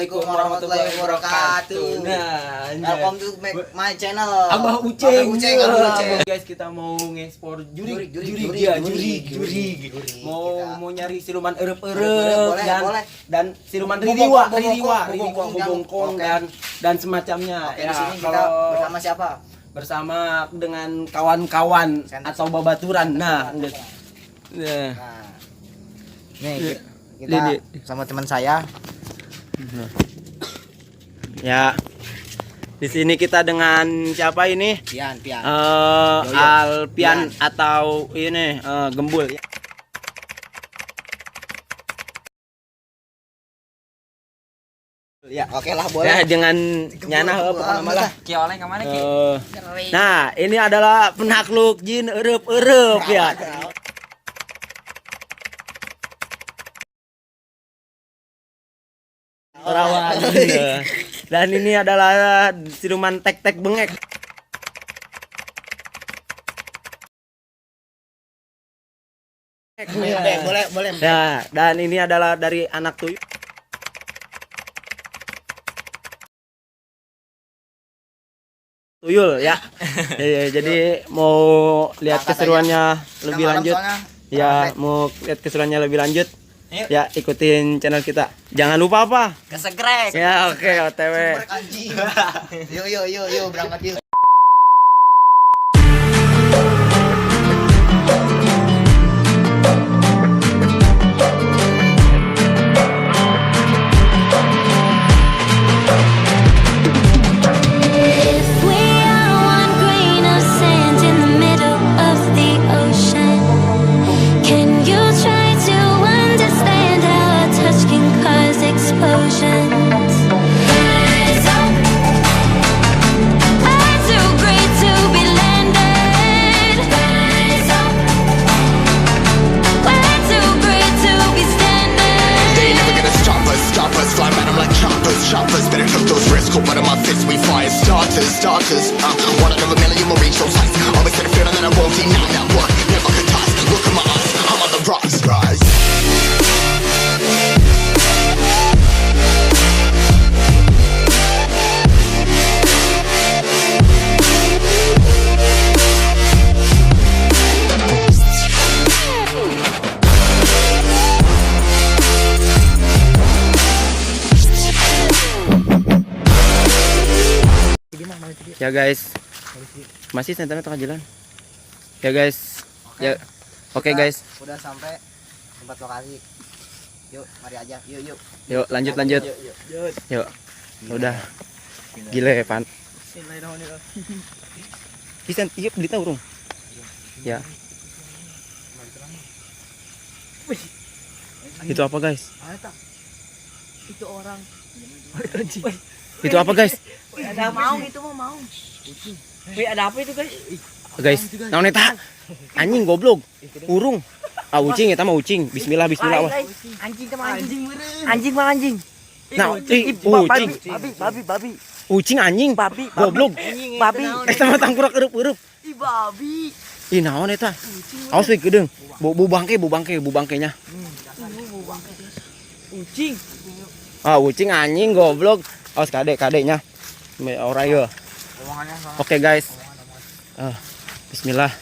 Assalamualaikum warahmatullahi wabarakatuh. Nah, anjay. Welcome to my channel. Abah Uceng. Abah Uceng, Abah Uceng. Guys, kita mau ngeksplor jurig, Jurig, jurig, jurig, ya, jurig, jurig, jurig, jurig. jurig. Mau Kita. mau nyari siluman erep-erep Erep-erep, boleh, dan boleh. dan siluman Bobongkong, ririwa, bobongkong, ririwa, bobongkong, ririwa, bobongkong oke. dan semacamnya. Oke, Ya, di sini kita kalau bersama siapa? Bersama dengan kawan-kawan Center. atau babaturan. Nah, nah. Nah. Nih, Iya. kita Lidi. sama teman saya. Ya. Di sini kita dengan siapa ini? Pian, Pian. Eh, Yoyo. Alpian atau ini Gembul. Ya. Oke lah, boleh. Ya, dengan nyana Gembul, pokoknya gembul. malah. Ki oleh kemana Ki? Nah, ini adalah penakluk jin erep-erep ya. Rawan. Dan ini adalah siluman tek-tek bengek. Boleh, boleh, boleh. Ya, dan ini adalah dari anak tuyul. Tuyul ya. Ya, ya, jadi mau lihat Angkat keseruannya Kita lebih malam lanjut. soalnya. Ya, mau lihat keseruannya lebih lanjut. Yuk. Ya, ikutin channel kita. Jangan lupa apa? Kesegrek. Ya, oke, OTW. Sebrek, anjing. Yuk, yuk, yuk, yuk, berangkat yuk. If we are one grain of sand in the middle of the ocean, can you try to understand how a touch can cause explosions? Rise up, we're too great to be landed. Rise up, we're too great to be standing. They ain't never gonna stop us, stop us. Fly man, I'm like choppers, choppers. Better took those risks. Open up my fists, we fire starters, starters. One out of a million will reach those heights. Always had a feeling that I won't deny that work. Never could toss. Look in my eyes, I'm on the rocks, rise. Ya, guys. Masih senternya tengah jalan. Ya, guys. Ya. Oke, Kita guys. Udah sampai tempat lokasi. Yuk, mari aja. Yuk, yuk. Yuk, lanjut lanjut. Yuk. Udah. Gila ya, Pan. Bisa iya berita urung. Ya. Itu apa, guys? Itu orang. Itu apa, guys? Ada mau itu mau mau. Wih, ada apa itu guys? Guys, naon eta? Anjing goblok. Urung. Ah, ucing eta mah ucing. Bismillah bismillah. Wah. Anjing sama anjing. Anjing mah anjing. Nah, ih, ucing. Babi, babi, babi. Ucing anjing. Babi, Goblok. Babi. Eta mah tangkurak eurup-eurup. Ih, babi. Ih, naon eta? Awas we geudeung. Bu bangke, bu bangke, bu bangkenya. Ucing. Ah, ucing anjing goblok. Awas kade kadenya. Ora yo. Omongannya sama. Oke, guys. Ah, bismillah.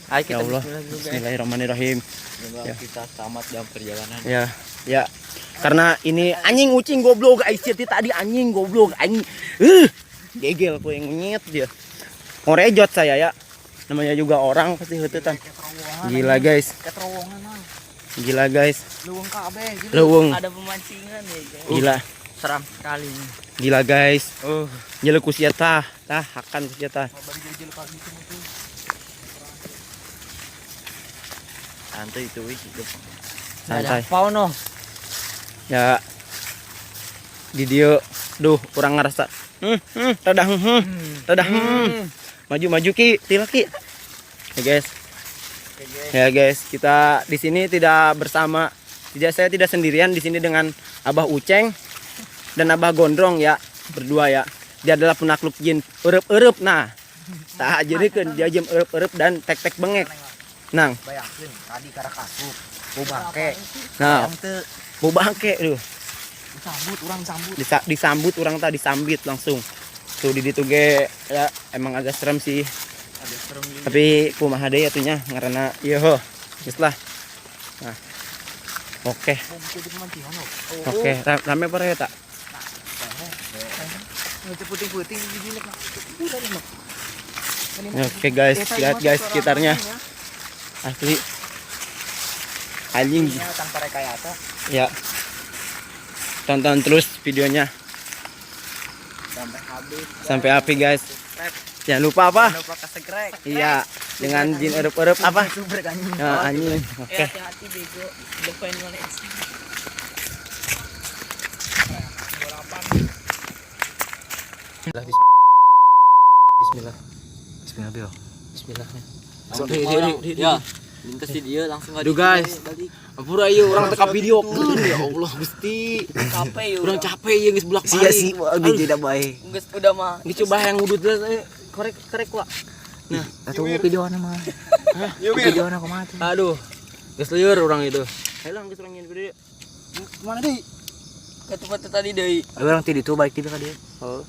Ayo Ya Allah. Bismillahirrahmanirrahim. Ya. Kita tamat dalam perjalanan. Ya, ya. Karena ini anjing ucing goblok ICT tadi anjing goblok anjing. Gegel ku yang nyet dia. Ngorejot saya ya. Namanya juga orang pasti heutetan. Gila guys. Keterowongan, Mang. Gila guys. Leuweung kabeh gitu. Leuweung. Ada pemancingan ya, guys. Gila. Seram sekali. Gila guys. Nyeluk ku sia tah, tah hakan ku sia tah. Santai itu wih itu. Santai. Pauno. Ya. Di dieu duh kurang ngerasa. Rada rada. Maju maju Ki, tila Ki. Ya guys. Ya guys, kita di sini tidak bersama, tidak saya tidak sendirian di sini dengan Abah Uceng dan Abah Gondrong ya, berdua ya. Dia adalah penakluk jin erep-erep nah. Tah jadi kan dia jam erep-erep dan tek-tek bengek. Nang, Bayangkeun tadi karak asup, bu bangke. nah, Yang teu bu bangke duh. Disambut urang, sambut. Disambut urang tadi, disambit langsung. Tuh di ditu ge ya emang agak serem sih. Agak serem juga. Tapi kumaha deui atuh nya ngaranna ieu heuh. Geus lah. Nah. Oke. Oke, rame apa ya tak? Puting-puting di sini. Oke guys, lihat guys sekitarnya. Asli. Anjing. Tanpa rekayasa. Ya. Tonton terus videonya Sampai habis. Sampai api guys. Jangan lupa apa? Jangan lupa kesegrek. Iya, dengan jin erup-erup apa? Subrek anjing. Ya, anjing. Oke. Hati-hati bego. Lupain ngeles. Bismillah. Bismillah, Bio. Bismillah. Ya, lintas di dia langsung. Aduh guys. Ampura ieu urang teka video ya Allah Gusti. Capek yuk. Urang capek ieu geus bolak Sia balik. sih, wah tidak baik. Geus udah mah. Geus coba yang wudud korek korek wak. Nah, Atau video mah. Video kumaha tuh? Aduh. Geus lieur urang itu. Ayo lah geus urang nyeun video. Mana deui? Ke tempat tadi deui. Urang ti ditu balik ti ka dieu. Oh.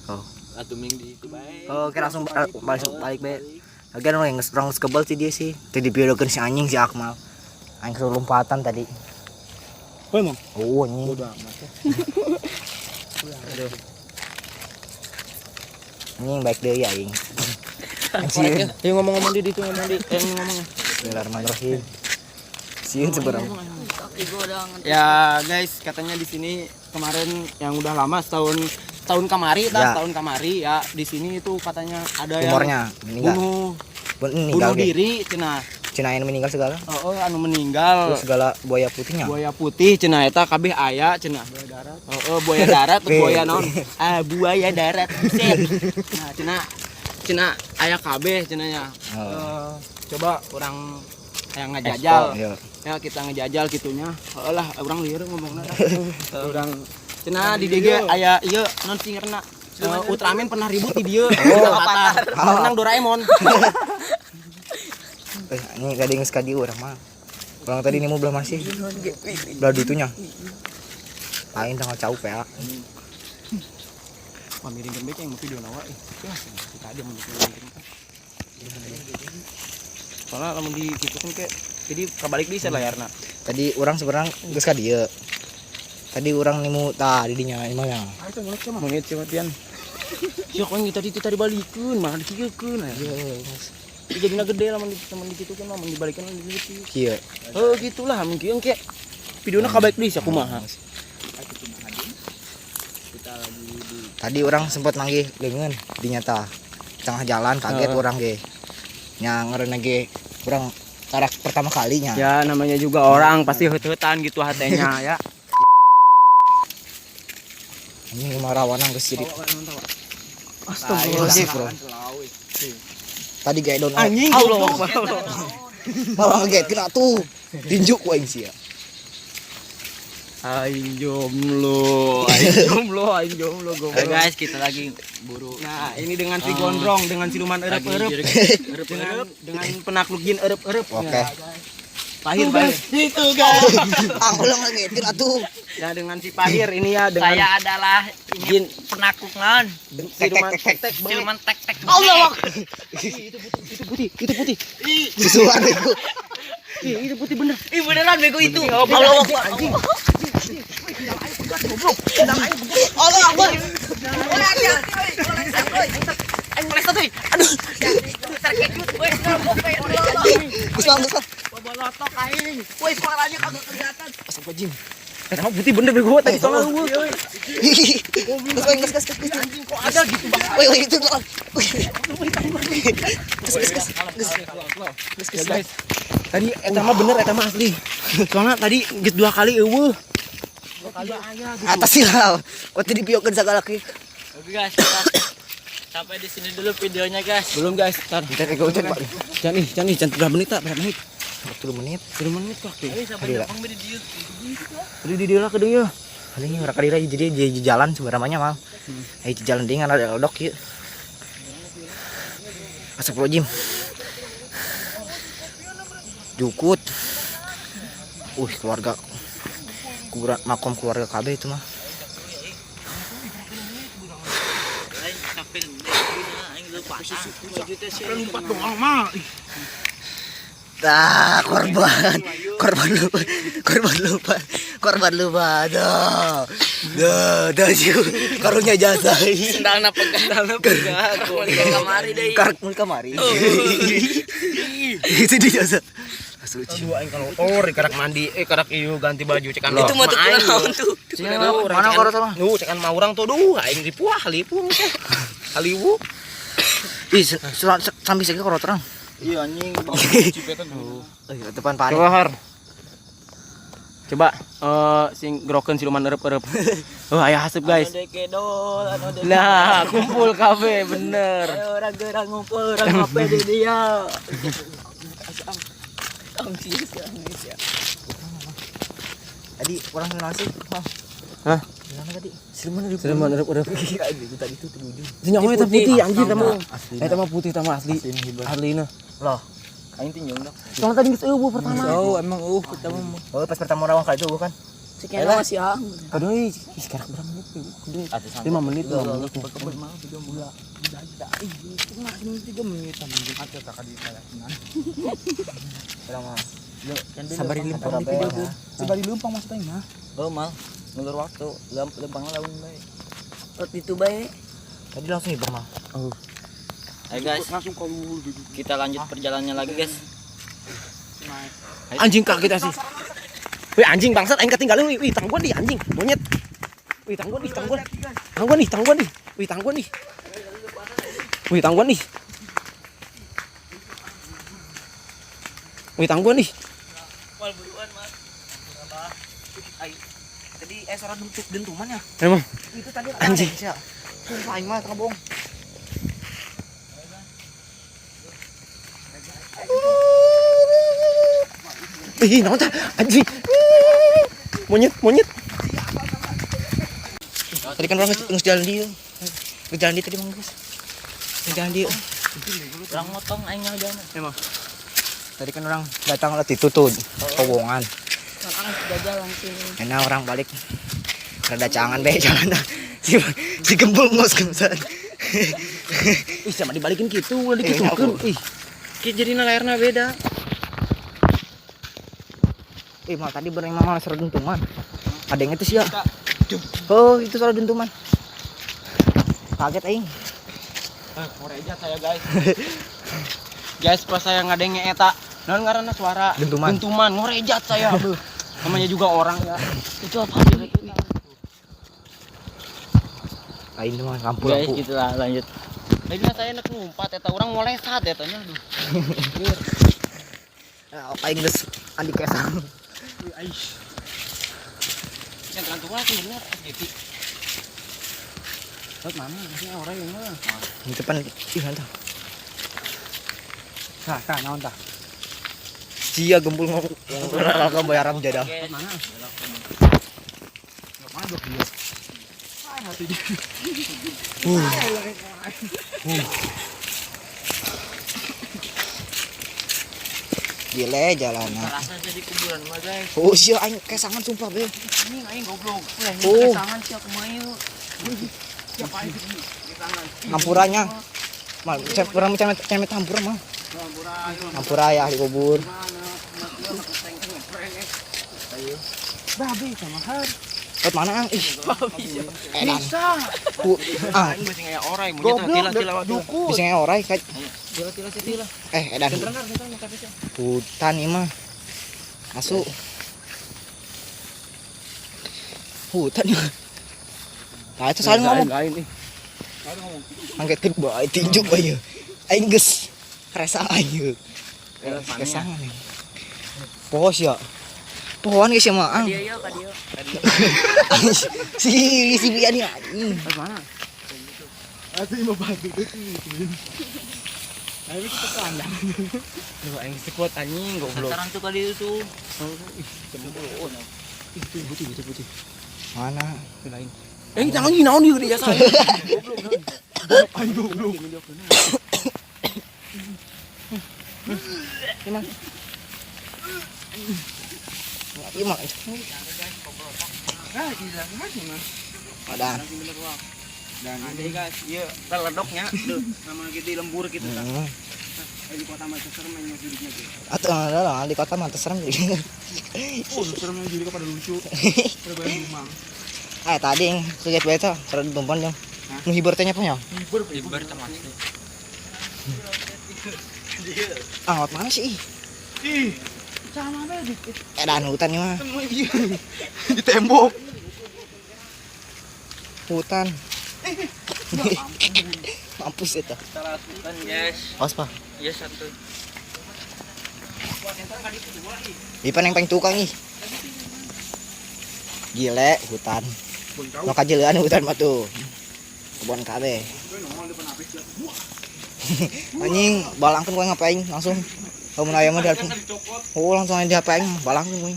Oh. Atuh ming di itu bae. Oh, oke langsung balik balik bae. Lagian orang geus urang geus kebel sih dia sih. Tadi videokeun si anjing si Akmal. Aing suruh lompatan tadi. Oh, emang. Oh, anjing. Bodoh amat ya. Aduh. Anjing baik deui aing. Anjing. Ayo ngomong-ngomong di itu ngomong di ngomong. Bismillahirrahmanirrahim. Sieun seberang. Kaki gua udah ngentuk. Ya guys, katanya di sini kemarin yang udah lama setahun tahun kamari Ya. tah, tahun kamari ya di sini itu katanya ada yang Rumornya meninggal. bunuh Meninggal bunuh ge. diri cenah. Cenah anu meninggal segala. Oh, oh, anu meninggal. Terus segala buaya putihnya. Buaya putih cenah eta kabeh aya cenah. Buaya darat. Oh, oh buaya darat terus buaya naon? Ah, buaya darat. Buset. Nah, cenah cenah aya kabeh cenah nya. Oh. Eh, coba urang yang ngajajal. Expo, iya. Ya kita ngejajal gitunya. Heeh lah urang lieur ngomongna. Urang cenah di DG aya ieu non sih ngaranna. Ultraman pernah ribut di dieu. Oh, Avatar. Menang Doraemon. Eh, ini tadi geus ka dieu urang mah. Urang tadi nemu belah masih. Belah ditunya. Aing tanggal cau PA. Wah, miringkeun bae yang video nawa ih. Ya, kita ada mun miringkeun. Soalnya lamun di kitu kan kayak jadi kabalik deui sia layarna. Tadi urang sebenarnya geus ka dieu. Tadi urang nemu tah di dinya imah nya. Ah, itu menit cuma menit cuma pian. Ya kok tadi tadi balikeun, malah dikieukeun aya. Iya, Jadina gede lamun di lamun dikitukeun mah mun dibalikeun di Kieu. Heuh gitulah mungkin kayak videona kabalik deui sia kumaha. Tadi urang sempat manggih leungeun di nyata. Tengah jalan kaget Heeh. urang ge. Nya ngaranna ge urang tarak pertama kalinya. Ya namanya juga orang pasti heut-heutan gitu hatenya ya. Ini mah rawanang geus jadi. Astagfirullahaladzim. Bro. Tadi ge don. Anjing. Allah Akbar. Malah ngegetkeun atuh. Tinjuk ku aing sia. Aing jomblo, aing jomblo, aing jomblo goblok. Oke guys, kita lagi buru. Nah, ini dengan si gondrong, dengan siluman erep-erep, dengan penakluk jin erep-erep. Oke. Ya. Pahir, pahir. Itu guys. Ah, ulah ngegetkeun atuh. Ya dengan si Pahir ini ya dengan Saya adalah ini jin penakluk naon? siluman tek tek Siluman tek tek. Allah Itu putih, itu putih, itu putih. Susuan itu. Ih, itu putih bener. Ih beneran bego itu. Allah Akbar. Anjing. Allah Akbar. Aing meleset euy. Aduh. Terkejut we. Geus lah, geus lah. Bolotok aing. Woi suaranya kagak kelihatan. Astagfirullahaladzim. Eh, sama putih bener bego tadi soalnya gua. Geus, geus, geus, geus. Anjing kok ada gitu bang. Woi, woi, itu lah. Geus, geus, geus. Geus, Ya guys. Tadi eta mah bener eta mah asli. Soalnya tadi geus dua kali eueuh. Dua kali aya gitu. Atas sih lah. Kok tadi dipiokeun sagala kieu. Oke guys, kita sampai di sini dulu videonya guys. Belum guys, ntar. Bentar, ego cek, Pak. Jangan ih, jangan ih, jangan berapa menit tak? Berapa menit? 10 menit. 10 menit kok. Ayo sampai Aduh, Jepang di dieu. Tadi di dia lah kedeng ya. Paling urang kadira jadi di jalan sebenarnya mal. Eh di jalan dengan ada ledok ieu. Astagfirullahaladzim. Jukut. Keluarga. Kuburan makom keluarga KB itu mah. Lompat doang mah. Ah, korban. Korban lupa. Korban lupa. Korban lupa. Duh. Duh, duh, jiu. Karunya jasa. Sendalna pegang. Sendalna pegang. Kamari deui. Karek mun kamari. Itu dia jasa. Asli lucu. Aduh aing kalau kotor karak mandi, karak ieu ganti baju cekan. Itu mah tuh naon tuh. Mana korot mah? Nu cekan mah urang tuh duh aing ripuah lipuh teh. Haliwu. Ih, sampai segi korot terang. Iya anjing, cipetan dulu. Oh, iya, depan panik. Coba Har. Coba sing grokeun siluman erep-erep. Oh aya haseup guys. Anu dekedol, anu dekedol. Lah, kumpul kabeh bener. Ayo orang gerang ngumpul, orang ngapain di dia. Tadi orang kenal sih. Hah? Gimana tadi? Siluman erep. Siluman erep-erep. Iya, itu tadi tuh di ujung. Nyawa eta putih anjir tama. Asli. Eta mah putih tama asli. Aslina. Loh. Aing tinjau dah. Soalnya tadi geus eueuh pertama. Oh, emang pertama mah. Oh, pas pertama orang kali itu bukan? Sekian masih ang. Aduh, ih sekarang berapa menit? 5 menit, 5 menit. Orang mah. Sabar di lempang di video gua. Sabar di lempang maksudnya mah. Oh, mal. Ngulur waktu, lempang lawan bae. Waktu itu bae. Tadi langsung hibur mah. Ayo guys, Langsung kalau kita lanjut perjalanannya lagi guys. Anjing kaget sih. Wih anjing bangsat aing ketinggalan wih, wih tangguan di anjing monyet. Wih tangguan nih, tangguan. Tangguan nih, tangguan nih. Wih tangguan nih. Wih tangguan nih. Wih tangguan nih. Tadi suara dentuman ya? Emang Itu tadi Anjing. Sumpah aing mah tengah bohong. Ih, naon tah? Anjing. Monyet, monyet. Tadi kan orang nges jalan dia. Nges jalan dia tadi mah guys. Nges jalan dia. Orang motong aing jalan. Emang. Tadi kan orang datang lewat itu tuh, kobongan. Sudah langsung. Enak orang balik. Rada cangan be jalan. Si gembul ngos gemsan. Ih, sama dibalikin gitu, ulah dikitukeun. Ih. Ki jadina layarna beda. Ih, mal tadi bener mah suara dentuman. Ada yang itu sih ya. Oh, itu suara dentuman. Kaget aing. Ngorejat saya guys. Guys, pas saya ngadenge eta, naon ngaranna suara Dentuman. Dentuman, ngorejat saya. Beuh. Namanya juga orang ya. Itu apa sih? Lain mah lampu Guys, lampu. gitulah lanjut. Lagi saya nek ngumpat eta urang molesat eta nya aduh. Nah, aing geus andi kesang. Aish. Yang terang tua sih bener SGT. Lihat mana? Maksudnya orang yang mana? Di depan ih mantap. Tah, tah naon tah. Cia gembul ngomong raka bayaran jadah. Mana? Gile jalanan. Rasa jadi kuburan mah guys. Oh sia aing kesangan sumpah be. Anjing aing goblok. Oh. Kesangan sia kumaha ieu. Hampurannya. Mal, orang macam macam hampura mah. Hampura ya dikubur. Babi sama har. Lot mana ang? Ih. Edan. Ku ah, Aing masih ngaya orai monyet tila tila Duku. bisa ngaya orai kayak tila tila tila. Edan. Hutan ini mah. Masuk. Hutan ini. Nah, itu saling ngomong. Lain ih. Angket bae tinjuk bae. Aing geus resa aing. Kesangan nih. Pos ya. Pohon geus ya mah. Ang. Dia yo ka dia. Si si Bian nih anjing. Mana? Asli mau bantu tuh. Ayo kita kandang. Duh, aing geus kuat anjing goblok. Sasaran tuh kali itu. Ih, putih putih putih. Mana? Lain. Eh, jangan naon ieu di jasa. Aing goblok. Gimana? Ieu mah. Nah, gila mah. Ada. Dan ini guys, iya teledoknya, duh, sama gitu lembur gitu kan. Di kota mah serem nya judulnya gitu. Atau ada lah di kota mah serem gitu. Oh, seremnya jadi kepada lucu. Pada bayar rumah. Eh tadi yang kaget bae tah, kada ditumpan jang. Nu hibur teh nya apa nya? Hibur, Hibur sama asli. Ah, lewat mana sih? Ih, sama apa di Edan hutan mah. di tembok. Hutan. Mampus itu. Salah hutan, guys. Awas, Pak. Iya satu. Ipan yang peng tukang ih. Gile hutan. Lo kajelean hutan mah tuh. Kebon kabeh. Anjing, balangkeun kowe ngapain langsung. Kamu aya mah di Oh, langsung aja diapain balangkeun kowe.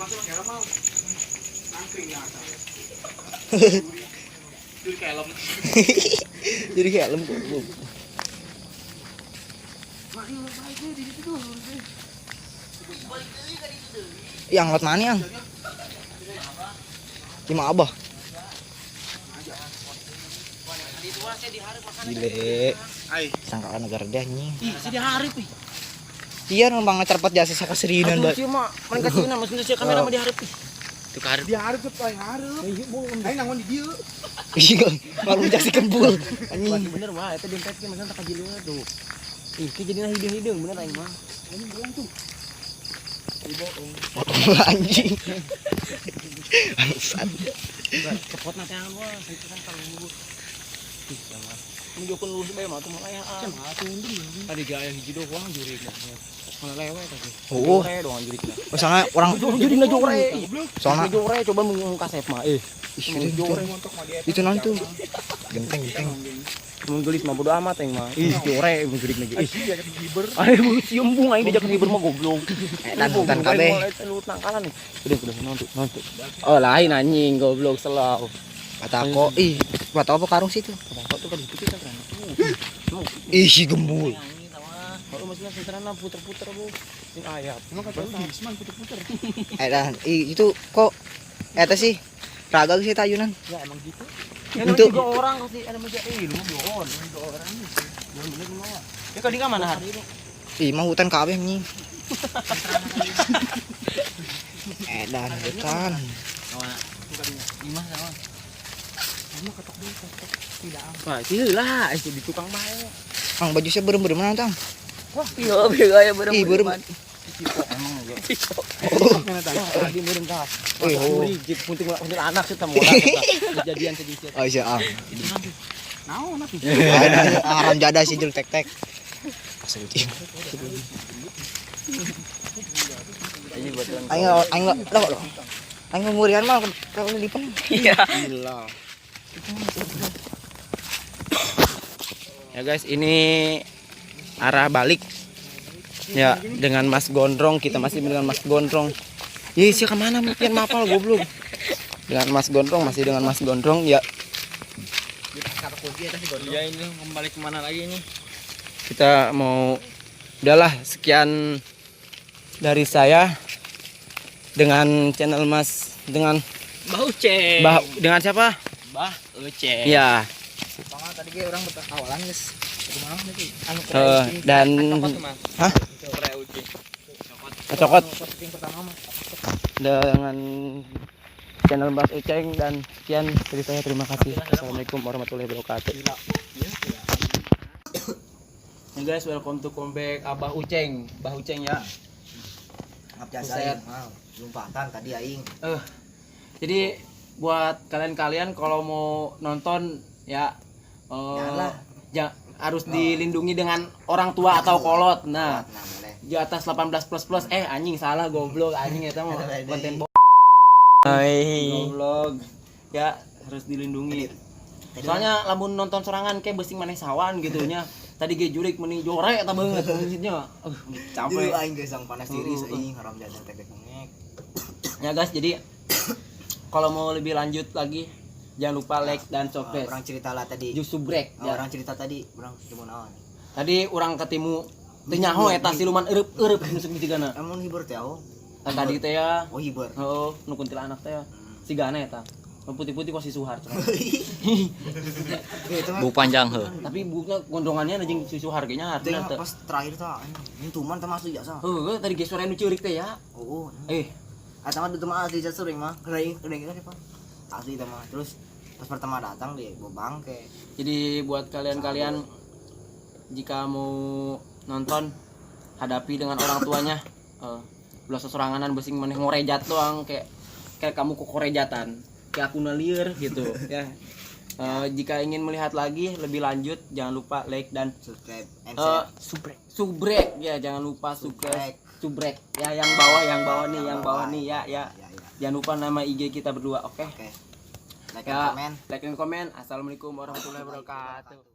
Masuk ke mah. Nangkring ya. Jadi helm. Jadi helm goblok. Yang lot mana yang? Lima abah. Gile. Sangkaan negara deh anjing. Ih, si diharip ih. Iya numpang ngecerpet jasa sakaseriunan Aduh, bae. sih mah, mana kasihna maksudnya si kamera mah diharip ih. Tuh karep. Di hareup tuh paling hareup. Aing nangon di dieu. Iya, malu jasa kembul. Anjing. Bener mah, eta dempetkeun maksudna tak kajileun tuh. Ih, ki jadina hideung-hideung bener aing mah. Anjing. Bangsat. Cepot na teh mah, sentuhan kalau. Ih, ya mah. Mun lurus bae mah tuh mulai ah. Tadi ge aya hiji doang jurig. Malah lewe tadi. Oh. Jore doang jurigna. Misalnya orang Jurigna jore. soalnya Jore coba mun kasep mah. Eh, ih, itu, itu nanti tuh. Genteng genteng. Mun geulis mah bodo amat aing mah. Ih, jore mun jurigna ge. Ih, aing mun sieum bung aing diajak hibur mah goblok. Edan hutan kabeh. Lu nangkalan nih. Udah nonton nonton. Oh, lain anjing goblok selaw. Batako, ih, batako apa karung sih itu? Batako tuh kan itu kita kan. Ih, si gembul. Kalau maksudnya senteran puter-puter bu. Ini ayam. Emang kata lu Gisman puter-puter. Edan, ih itu kok eta sih raga sih tayunan. Ya emang gitu. Ya, Itu- tiga orang sih ada masih lu dua orang, dua orang. Bener mah. Ya kau di mana har? Ih, mah hutan kabeh anjing. Edan hutan. Lima sama. Wah, itu lah, itu di tukang bae. Ang baju saya berem-berem mana tang? Wah, iya bega ya berem. Ih, berem. Emang ya. Oh, Tadi meureun tah. Eh, oh. Jik punting punting anak sih tah moal eta. Kejadian tadi sih. Oh iya, ang. Naon atuh. Haram jadah sih jul tek-tek. Astagfirullahaladzim. Ini buat Aing aing lo lo. Aing ngurian mah kalau lipen. Iya. Gila. Ya guys, ini arah balik. Ya, dengan Mas Gondrong, kita masih dengan Mas Gondrong. Ih, sih kemana mungkin mapal goblok. Dengan Mas Gondrong, masih dengan Mas Gondrong ya. Iya ini kembali kemana lagi ini? Kita mau udahlah sekian dari saya dengan channel Mas dengan Bah Uceng. Bah dengan siapa? Bah Uceng. Ya, Tadi ge urang awalan geus. Kumaha tadi? Anu dan Hah? Cokot dengan channel Mas Uceng dan sekian dari saya, terima kasih. Assalamualaikum warahmatullahi wabarakatuh. Hey guys, welcome to comeback Abah Uceng. Bah Uceng ya. Ngap jasa aing. Lompatan tadi aing. Jadi buat kalian-kalian kalau mau nonton ya Janganlah. harus dilindungi dengan orang tua atau kolot. Nah, Nah, boleh. di atas 18 plus plus anjing salah goblok anjing eta mah konten goblok. Ya, harus dilindungi. Soalnya lamun nonton sorangan kayak besing maneh sawan gitu nya. Tadi ge jurik meni jore eta banget maksudnya. Capek. Aing geus sang panas diri aing haram jadah tek-tek mengek. Ya guys, jadi kalau mau lebih lanjut lagi jangan lupa like dan subscribe. Orang cerita lah tadi. Justru break. Oh, orang cerita tadi, orang ketemu naon. Tadi orang ketemu teu nyaho eta siluman eueup-eueup nusuk di cigana. Amun hibur teh oh. Kan tadi teh ya. Oh, hiber. Oh, nu kuntilanak teh ya. Sigana eta. Nu putih-putih kok si Suhar cenah. Itu mah Buk panjang heuh. Tapi bukna gondongannya jeung si Suhar ge nya itu hartuna yang teh. pas terakhir tuh anjing tuman teh asli jasa. Heuh, tadi ge suara nu ceurik teh ya. Oh, Eh, eta mah itu mah asli jasa sering mah. Kering kering itu siapa? Asli itu mah. Terus pas pertama datang dia bawa bangke. Jadi buat kalian-kalian jika mau nonton, hadapi dengan orang tuanya. Eh, ulah sesoranganan besing maneh ngorejat doang, kayak kayak kamu kokorejatan kayak aku lieur gitu ya. Eh, jika ingin melihat lagi lebih lanjut, jangan lupa like dan subscribe and eh, share. subrek subrek ya, jangan lupa Subrek. subrek subrek ya, yang bawah nih, yang bawah nih ya ya. Ya ya. Jangan lupa nama IG kita berdua, oke? Oke. Like and Ya, comment. like and comment. Assalamualaikum warahmatullahi wabarakatuh.